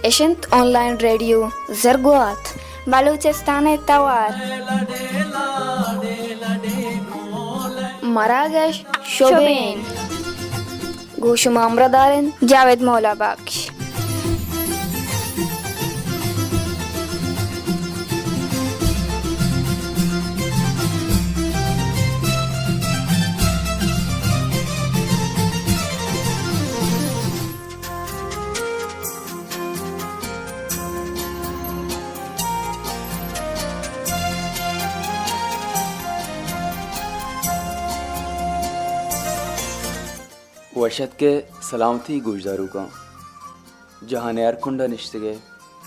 اش انت on line radio زرگوات، بلوچستان ءِ توار۔ مراگش شبین۔ گوں شما ہمراہ دارن جاوید مولا بخش۔ وش اتک ئے سلامتی گوشداروکاں۔ جہان ءِ ہر کنڈ ءَ نشتگ ئے،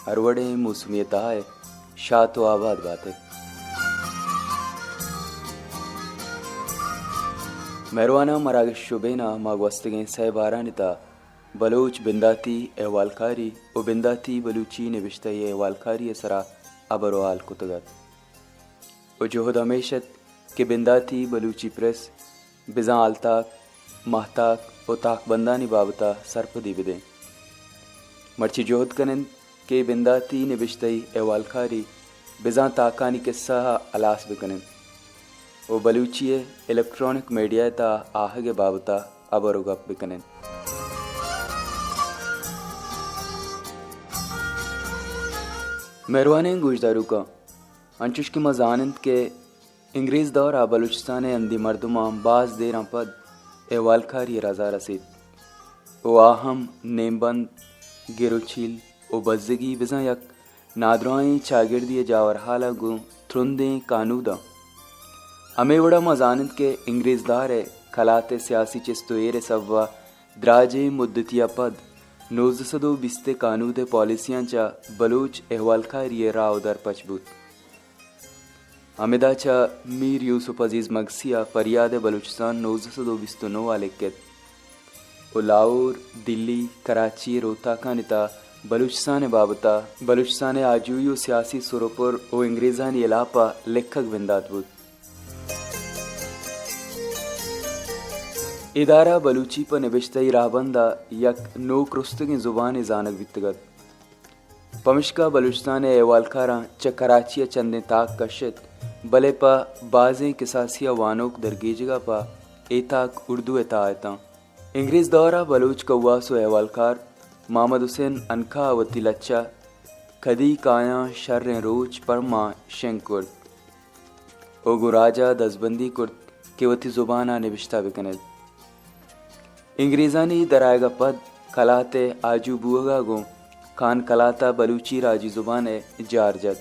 ہر وڑیں موسمی ءِ تہا ئے، شات ءُ آباد بات ئے۔ مہرواناں، مراگش شبین ءَ ما گوستگیں سئے بارانی تہا بلوچ بنداتی احوالکاری ءُ بنداتی بلوچی نبشتہی احوالکاری ءِ سرا ہبر ءُ ہال کتگ ات۔ ءُ جہد ہمیش ات کہ بنداتی بلوچی پریس بزاں ہالتاک، ماہتاک ءُ تاکبندانی بابت ءَ سرپدی بدیں۔ مرچی جہد کن انت کہ اے بنداتی نبشتہی احوالکاری بزاں تاکانی کسہ ءَ ہلاس بکن انت ءُ بلوچی ءِ الیکٹرانک میڈیا ءِ تہا آہگ ءِ بابت ءَ ہبر ءُ گپ بکن انت۔ مہروانیں گوشداروکاں، انچوش کہ ما زان انت کہ انگریز دور ءَ بلوچستان ءِ ہندی مردماں باز دیراں پد احوالکاری ءِ رضا رسیت ءُ آ ہم نیم بند، گر ءُ چیل ءُ بزگی بزاں یک نادراہیں چاگردے ءِ جاور ہال ءَ گوں ترندیں کانوداں۔ ہمے وڑا ما زان انت کہ انگریز دور ءِ کلات ءِ سیاسی چست ءُ ایر ءِ سوب ءَ دراجیں مدتی ءَ پد نوزدہ سد ءُ بیست ءِ کانود ءِ پالیسیاں چہ بلوچ احوالکاری ءِ راہ ءُ در پچ بوت۔ ہمدا چہ میر یوسف عزیز مگسی ءَ فریاد بلوچستان نوزدہ سد ءُ بیست ءُ نو ءَ لکت ءُ لاہور، دلی، کراچی ءِ روتاکانی تہا بلوچستان ءِ بابت ءَ بلوچستان ءِ آجوئی ءُ سیاسی سر ءُ پر ءُ انگریزانی ہلاپ ءَ لکھگ بندات بوت۔ ادارہ بلوچی پہ نبشتہی راہبند ءَ یک نوک رستگیں زبانے زانگ بیتگ ات۔ پمشکا بلوچستان ءِ احوالکاراں چہ کراچی ءَ چندیں تاک کشت، بلے پہ بازیں کساسی ءَ وانوک درگیجگ ءَ پہ اے تاک اردو ءِ تہا اتاں۔ انگریز دور ءَ بلوچ کواس ءُ احوالکار محمد حسین عنقا ءَ وتی لچہ کدی کایاں شریں روچ پر ما شنگ کرت ءُ گوں راج ءَ دزبندی کرت کہ وتی زبان ءَ نبشتہ بہ کن ات۔ انگریزانی درآیگ ءَ پد کلات ءِ آجو بوہگ ءَ گوں خان کلات ءَ بلوچی راجی زبان ءِ جار جت۔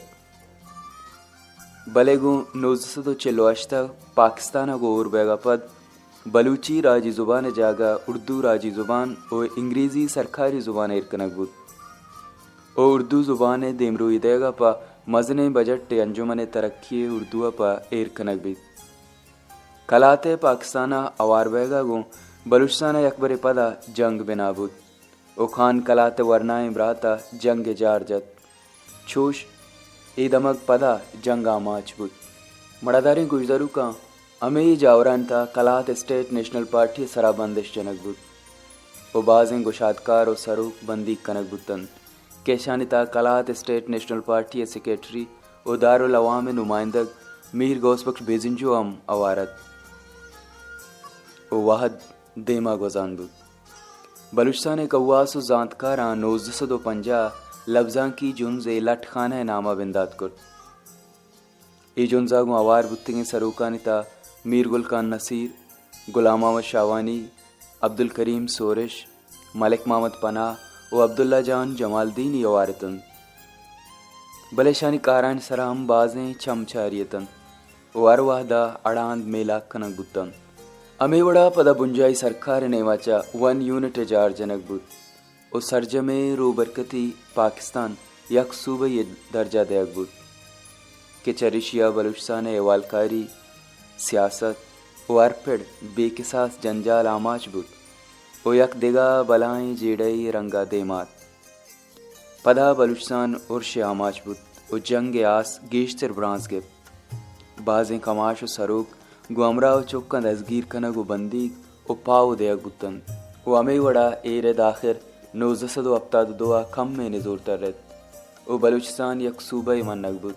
بلے گوں نوزدہ سد ءُ چل ءُ ہشت ءَ پاکستان ءَ گوں ہور بئیگ ءَ پد بلوچی راجی زبان ءِ جاگہ اردو راجی زبان ءُ انگریزی سرکاری زبان ءَ ایر کنگ بوت ءُ اردو زبان ءِ دیمروئی دئیگ ءَ پہ مزنیں بجٹ ءِ انجمن ءِ ترقی ءِ اردو ءَ پہ ایر کنگ بیت۔ کلات ءِ پاکستان ءَ ہوار بئیگ ءَ گوں بلوچستان ءَ یکبرے پدا جنگ بنا بوت ءُ خان کلات ءِ ورنائیں برات ءَ جنگ ءِ جار جت۔ چوش اے دمگ پدا جنگ آماچ بوت۔ مڑاداریں گوشداروکاں، ہمے جاورانی تہا کلات اسٹیٹ نیشنل پارٹی ءِ سرا بندش جنگ بوت ءُ بازیں گشادکار ءُ سروک بندیگ کنگ بوت انت کہ اشانی تہا کلات اسٹیٹ نیشنل پارٹی ءِ سیکرٹری ءُ دارالعوام ءِ نمائندگ میر غوث بخش بیزنجو ہم ہوار ات ءُ وہد دیما گوزان بوت۔ بلوچستان ءِ کواس ءُ زانتکاراں نوزدہ سد ءُ پنجاہ ءَ لبزانکی جنزے لٹ خانہ ءِ نام ءَ بندات کرت۔ اے جنز ءَ گوں ہوار بوتگیں سروکانی تہا میر گل خان نصیر، غلام محمد شاہوانی، عبدالکریم سورش، ملک محمد پناہ ءُ عبداللہ جان جمالدینی ہوار اتنت۔ بلے اشانی کارانی سرا ہم بازیں چم چاری اتنت ءُ ہر وہد ءَ اڑاند میلاک کنگ بوتنت۔ ہمے وڑا پدا بنجاہی سرکار ءِ نیما چہ ون یونٹ ءِ جار جنگ بوت ءُ سرجمیں روبرکتی پاکستان یک صوبہ یے درجہ دئیگ بوت کہ چریشی ءَ بلوچستان ءِ احوالکاری، سیاست ءُ ہر پڑ بے کساس جنجال آماچ بوت ءُ یک دگہ بلاہیں جیڑہ یے رنگ ءَ دیم ءَ ات۔ پدا بلوچستان ارش ءِ آماچ بوت ءُ جنگ ءِ آس گیشتر برانز گپت۔ بازیں کماش ءُ سروک گوں ہمراہ ءُ چکاں دزگیر کنگ ءُ بندیگ ءُ پاہو دئیگ بوتنت ءُ ہمے وڑا ایر ءِ داخر نوزدہ سد و ہپتاد و دو ءَ کمے نزورتر ات و بلوچستان یک صوبہ ئے منگ بوت۔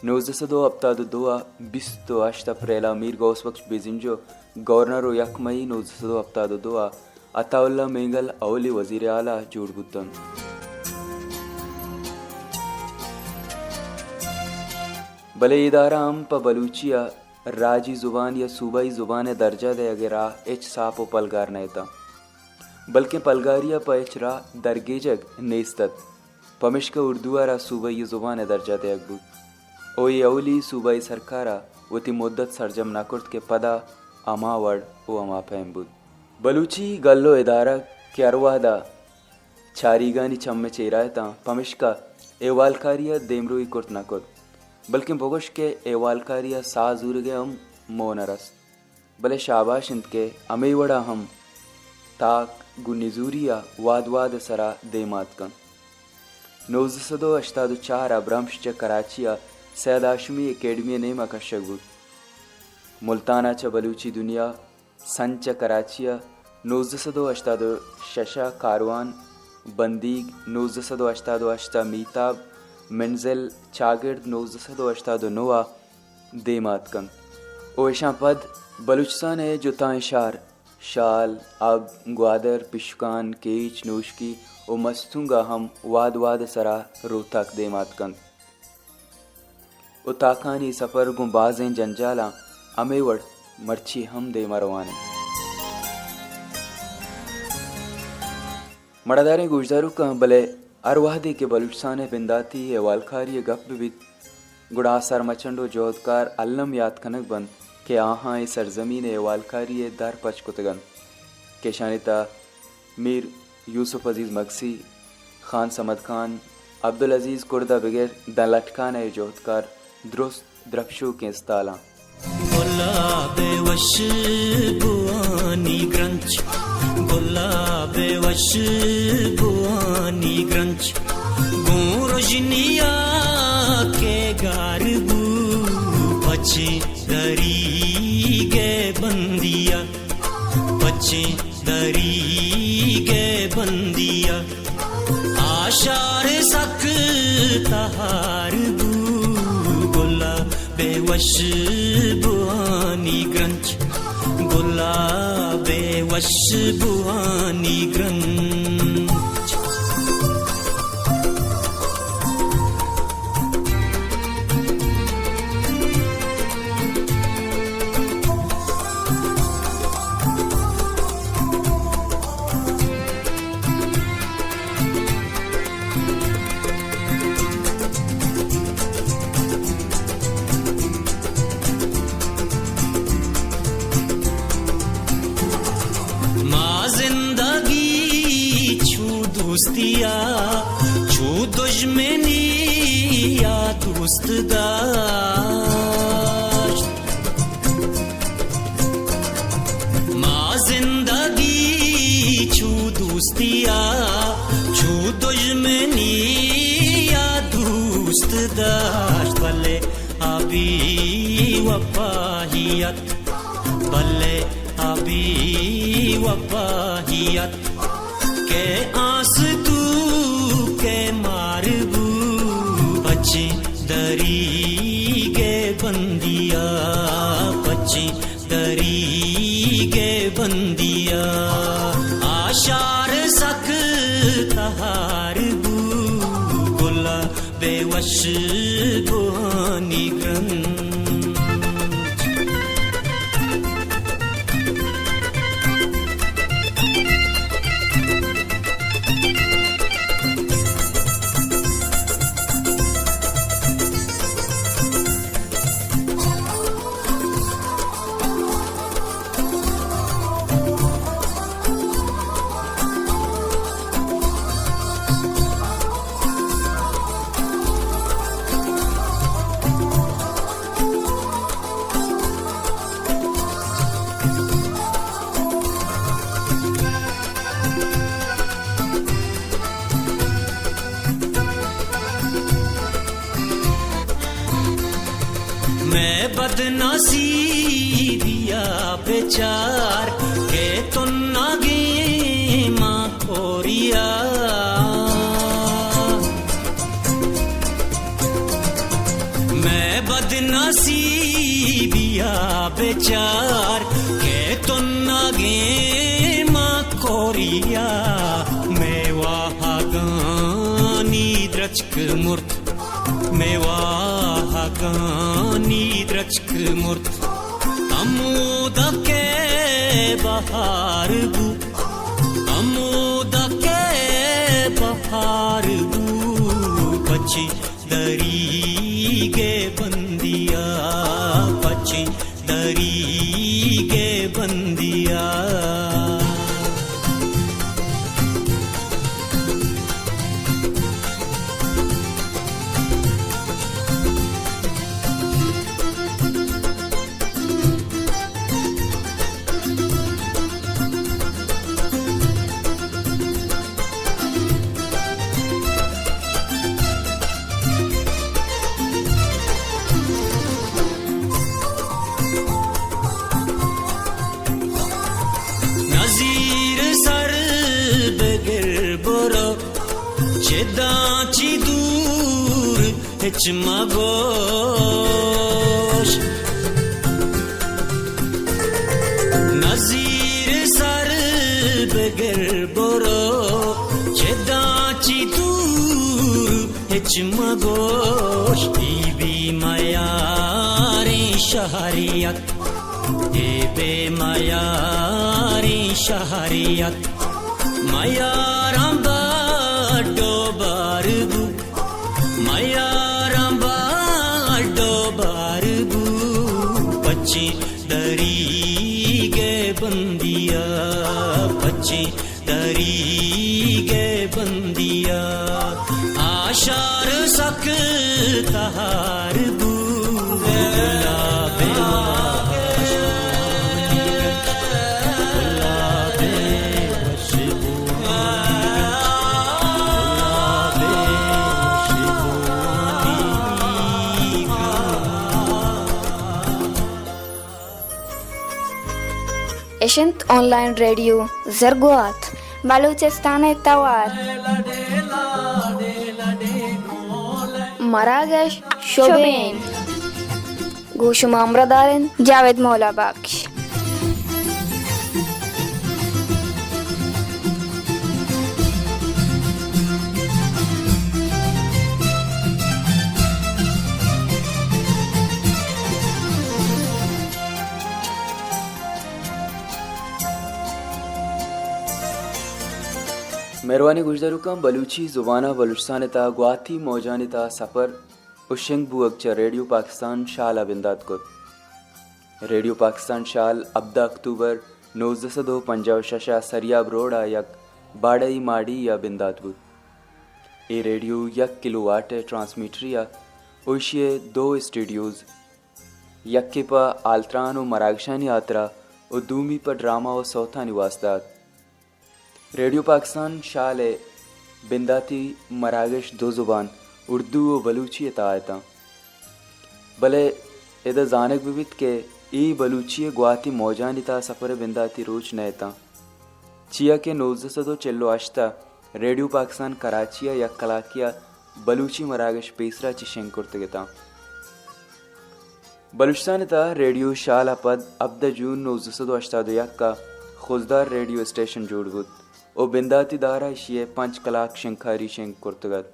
نوزدہ سد و ہپتاد و دو ءِ بیست و ہشت اپریل ءَ میر غوث بخش بزنجو گورنر و یک مئی نوزدہ سد و ہپتاد و دو ءَ عطا اللہ مینگل اولی وزیر اعلی جوڑ بوت انت۔ بلے اے دار ءَ ہم پہ بلوچی ءَ راجی زبان یا صوبائی زبان ءِ درجہ دئیگ ءِ راہ ہچ ساپ و پلگار نہ اتاں، بلکیں پلگاری ءَ پہ ہچ راہ درگیجگ نیست ات۔ پمیشکا اردو ءَ را صوبائی زبان ءِ درجہ دئیگ بوت و اے اولی صوبائی سرکار ءَ وتی مدت سرجم نہ کرت کہ پدا ہما وڑ و ہما پیم بوت۔ بلوچی گل و ادارگ کہ ہر وہد ءَ چاریگانی چم ءِ چیرا اتاں، پمیشکا احوالکاری ءَ دیمروئی کرت نہ کت، بلکیں بگوش کہ احوالکاری ءَ ساہ زورگ ءِ ہم موہ نہ رست۔ بلے شاباش انت کہ ہمے وڑا ہم تاک گوں نزوری ءَ وہد وہد ءِ سرا دیم ءَ اتک انت۔ نوزدہ سد و ہشتاد و چار ءَ برمش چہ کراچی ءَ سید ہاشمی اکیڈمی ءِ نیم ءَ کشگ بوت۔ ملتان ءَ چہ بلوچی دنیا، سنچ ءَ کراچی ءَ نوزدہ سد و ہشتاد و شش ءَ کاروان، بندیگ نوزدہ سد و ہشتاد و ہشت ءَ میتاب، منزل، چاگرد نوزدہ سد و ہشتاد و نو ءَ دیم ءَ اتک انت و ایشاں پد بلوچستان ءِ جتائیں شہر شال، اب، گوادر، پشکان، کیچ، نوشکی و مستونگ ءَ ہم وہد وہد ءِ سرا روتاک دیم ءَ اتک انت و تاکانی سفر گوں بازیں جنجالاں ہمے وڑ مرچی ہم دیم ءَ روان انت۔ مڑاداریں گوشداروکاں، بلے ہر وہدے کہ بلوچستان ءِ بنداتی احوالکاری ءِ گپ بہ بیت، گڑا آ سرمچنڈ و جہدکار الم یات کنگ بنت کہ آہاں اے سرزمین ءِ احوالکاری ءِ در پچ کتگ انت کہ اشانی تہا میر یوسف عزیز مگسی، خان صمد خان، عبدالعزیز کرد ءَ بگر داں لٹکان ءِ جہدکار درست درپشوکیں استالاں۔ گلاب ءِ وش بوانی گرنچ، گلاب ءِ وش بوانی گرنچ، گوں رژنی ءَ کہ گار بو، پچیں دریگ ءِ بندی ءَ، پچیں دریگ ءِ بندی ءَ۔ آشار سک تہار بو، گلاب ءِ وش بوانی گرنچ، گلاب ءِ وش بوانی گرنچ۔ ما زندگی چو دوستی ءَ، چو دژمنی ءَ دوست داشت۔ ما زندگی چو دوستی ءَ، چو دژمنی ءَ دوست داشت، بلے آ بے وفائی ات، بلے آ بے وفائی ات۔ کہ آس تو کہ مار بو، پچیں دریگ ءِ بندی ءَ، پچیں دریگ ءِ بندی ءَ۔ آشار سک تہار بو، گلاب ءِ وش بوانی گرنچ۔ مئے بدنصیبی ءَ بچار کہ تنگیں ما کوری مئے بدنصیبیا بچار کہ تنگیں ما کوریا، مئے واہگانی درچک مرت، مئے واہگانی درچک مرت، ہمودا کہ بہار بو، ہمودا کہ بہار بو، پچیں دریگے بندیا، پچیں دریگے بندیا۔ نزیر سر بگر برو، چہ داں چی دور ہچ مگوش۔ نزیر سر بگر برو، چہ داں چی دور ہچ مگوش۔ بی بی میاریں شہریت، اے بے میاریں شہریت، میاراں بڈو بار بو، میاراں بڈو بار بو، پچیں دریگے بندیا، پچیں دریگے بندیا۔ آ شار سک تہار بو، گلابیں وش بوانی گچ، گلابیں وش بوانی گچ، گلابیں وش بوانی گچ۔ اش انت آن لائن ریڈیو زرگوات، بلوچستان ءِ توار، مراگش شبین۔ گوں شما ہمراہ دار انت جاوید مولا بخش۔ مہروانیں گوشداروکاں، بلوچی زبان ءَ بلوچستان ءِ تہا گواتی موجانی تہا سفر ءُ شنگ بوگ چہ ریڈیو پاکستان شال ءَ بندات کت۔ ریڈیو پاکستان شال ہبدہ اکتوبر نوزدہ سد ءُ پنجاہ ءُ شش ءَ سریاب روڈ ءَ یک باڑائی ماڑی ءَ بندات بوت۔ اے ریڈیو یک کلو واٹ ءِ ٹرانسمیٹرے ءَ ءُ ایشی ءِ دو اسٹوڈیوز، یکے پہ ہالتران ءُ مراگشانی ہاترا ءُ دومی پہ ڈرامہ ءُ سوتانی واسطہ ات۔ ریڈیو پاکستان شال ءِ بنداتی مراگش دو زبان، اردو ءُ بلوچی ءِ تہا اتاں۔ بلے ادا زانگ بہ بیت کہ اے بلوچی ءِ گواتی موجانی تہا سفر ءِ بنداتی روچ نہ اتاں، چیا کہ نوزدہ سد ءُ چل ءُ ہشت ءَ ریڈیو پاکستان کراچی ءَ یک کلاکے ءَ بلوچی مراگش پیسرا چہ شنگ کرتگ اتاں۔ بلوچستان ءِ تہا ریڈیو شال ءَ پد ہبدہ جون نوزدہ سد ءُ ہشتاد ءُ یک ءَ خضدار ریڈیو اسٹیشن جوڑ بوت ءُ بنداتی دار ءَ ایشی ءِ پنچ کلاک شنگکاری شنگ کرتگ ات۔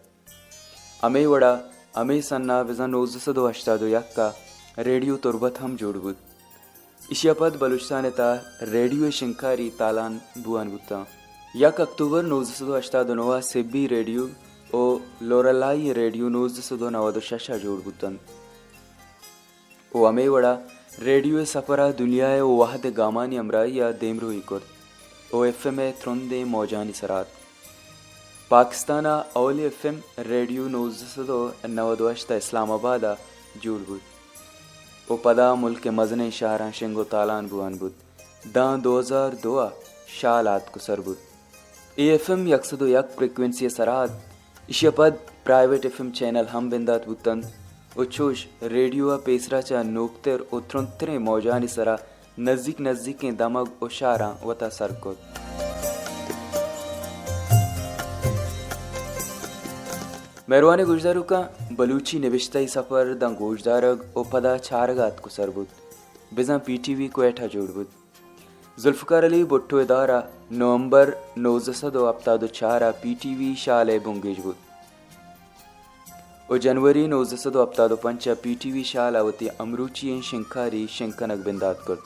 ہمے وڑا ہمے سن ءَ بزاں نوزدہ سد ءُ ہشتاد ءُ یک ءَ ریڈیو تربت ہم جوڑ بوت۔ ایشی ءَ پد بلوچستان ءِ تہا ریڈیو ءِ شنگکاری تالان بوان بوتاں۔ یک اکتوبر نوزدہ سد ءُ ہشتاد ءُ نو ءَ سبی ریڈیو ءُ لورالائی ریڈیو نوزدہ سد ءُ نود ءُ شش ءَ جوڑ بوت انت۔ ءُ ہمے وڑا ریڈیو ءِ سفر ءَ دنیا ءَ ءُ وہد ءِ گامانی ہمراہی ءَ دیمروئی کرت ءُ ایف ایم ءِ ترندیں موجانی سرا ات۔ پاکستان ءَ اولی ایف ایم ریڈیو نوزدہ سد ءُ نود ءُ ہشت ءَ اسلام آباد ءَ جوڑ بوت ءُ پدا ملک ءِ مزنیں شہراں شنگ ءُ تالان بوان بوت۔ داں دو ہزار دو ءَ شال آتک ءُ سر بوت۔ اے ایف ایم یک سد ءُ یک فریکوئنسی ءِ سرا ات۔ ایشی ءَ پد پرائیویٹ ایف ایم چینل ہم بندات بوت انت ءُ چوش ریڈیو ءَ پیسرا چہ نوکتر ءُ ترندتریں موجانی سرا نزیک نزیکیں دمگ ءُ شہراں وتا سر کت۔ مہروانیں گوشداروکاں، بلوچی نبشتہ ءِ سفر داں گوشدارگ ءُ پدا چارگ ءَ اتک ءُ سر بوت۔ بزاں پی ٹی وی کوئٹہ جوڑ بوت۔ ذوالفقار علی بھٹو ءِ دار ءَ نومبر نوزدہ سد ءُ ہپتاد ءُ چار ءَ پی ٹی وی شال ءِ بنگیج بوت ءُ جنوری نوزدہ سد ءُ ہپتاد ءُ پنچ ءَ پی ٹی وی شال ءَ وتی امروچی ئیں شنگکاری شنگ کنگ بندات کرت۔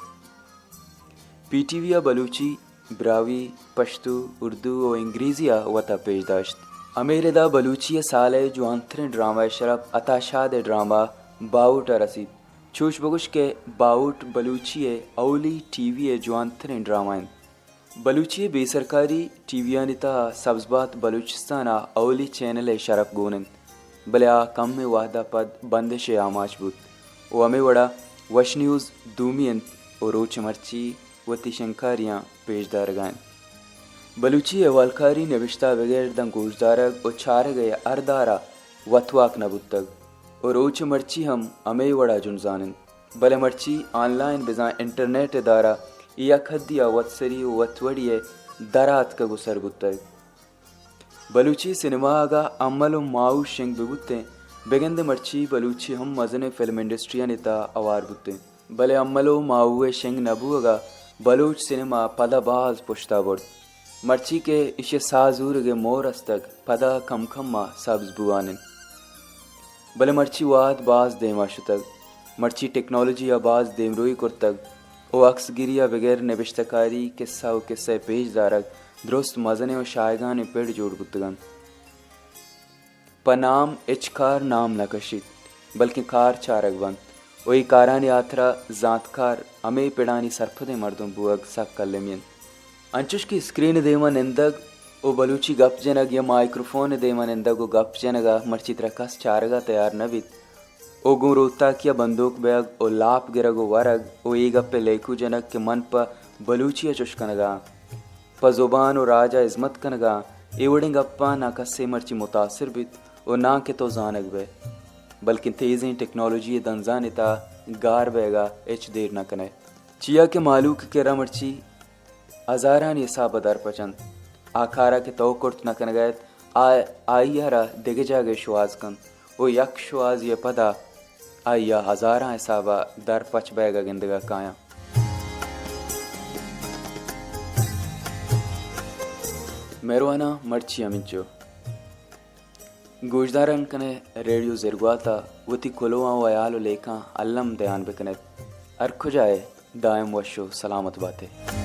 پی ٹی وی ءَ بلوچی، براہوئی، پشتو، اردو ءُ انگریزی ءَ وت ءَ پیش داشت۔ ہمے رد ءَ بلوچی ءِ سال ءِ جوانتریں ڈرامہ ءِ شرپ عطا شاد ءِ ڈرامہ باہوٹ ءَ رسیت۔ چوش بگوش کہ باہوٹ بلوچی ءِ اولی ٹی وی ءِ جوانتریں ڈرامہ انت۔ بلوچی ءِ بے سرکاری ٹی ویانی تہا سبز بات بلوچستان ءِ اولی چینل ءِ شرپ گون انت، بلے آ کمیں وہد ءَ پد بندش ءِ آماچ بوت ءُ ہمے وڑا وش نیوز دومی انت ءُ روچ مرچی وتی شنگکاریاں پیش دارگ ءَ انت۔ بلوچی احوالکاری نبشتہ ءَ بگر داں گوشدارگ ءُ چارگ ءِ ہر دار ءَ وتواک نہ بوتگ ءُ روچ مرچی ہم ہمے وڑا جنزان انت۔ بلے مرچی آن لائن بزاں انٹرنیٹ ءِ دار ءَ یک حدی ءَ وتسری ءُ وتوڑی ءِ در ءَ اتکگ ءُ سر بوتگ۔ بلوچی سینما اگاں امل ءُ ماہو شنگ بہ بوتیں، بگندے مرچی بلوچی ہم مزنیں فلم انڈسٹریانی تہا ہوار بوتیں۔ بلے امل ءُ ماہو ءِ شنگ نہ بوہگ ءَ بلوچ سینما پدا باز پشت ءَ برت۔ مرچی کہ ایشی ءِ ساہ زورگ ءِ مور استگ، پدا کم کم ءَ سبز بوان انت۔ بلے مرچی وہد باز دیم ءَ شتگ۔ مرچی ٹیکنالوجی ءَ باز دیمروئی کرتگ ءُ عکس گری ءَ بگر نبشتہ کاری، کسہ ءُ کسہ ءِ پیش دارگ درست مزنیں ءُ شاہگانیں پڑ جوڑ بوتگ انت۔ پہ نام ہچ کار نام نہ کشیت، بلکیں کار چارگ بنت ءُ اے کارانی ہاترا زانتکار ہمے پڑانی سرپدیں مردم بوہگ سک المی انت۔ انچوش کہ اسکرین ءِ دیم ءَ نندگ ءُ بلوچی گپ جنگ یا مائیکروفون ءِ دیم ءَ نندگ ءُ گپ جنگ ءَ مرچی ترا کس چارگ ءَ تیار نہ بیت ءُ گوں روتاکی ءَ بندوک بیگ ءُ لاپ گرگ ءُ ورگ ءُ اے گپ ءِ لیکو جنگ کہ من پہ بلوچی ءَ چش کنگ ءَ آں، پہ زبان ءُ راج ءَ ہزمت کنگ ءَ آں، اے وڑیں گپاں ناں کسے مرچی متاثر بیت ءُ ناں کہ تو زانگ بئے، بلکیں تیزیں ٹیکنالوجی ءِ دنزانی تہا گار بئیگ ءَ ہچ دیر نہ کنئے۔ چیا کہ مہلوک ءِ کرا مرچی ہزارانی حساب ءَ در پچ انت۔ آ کار ءَ کہ تو کرت نہ کنگ ءَ ات، آ، آئی ءَ را دگہ جاگہے شوہاز کنت ءُ یک شوہازے ءَ پدا آئی ءَ ہزاراں حساب ءَ در پچ بئیگ ءَ گندگ ءَ کایاں۔ مہرواناں، مرچی ہمینچو۔ گوشداران کنئے ریڈیو زرگوات ءَ، وتی کلوہاں ءُ ہیال ءُ لیکاں الم دیان بکنیت۔ ہر کجا ئے دائم وش ءُ سلامت بات ئے۔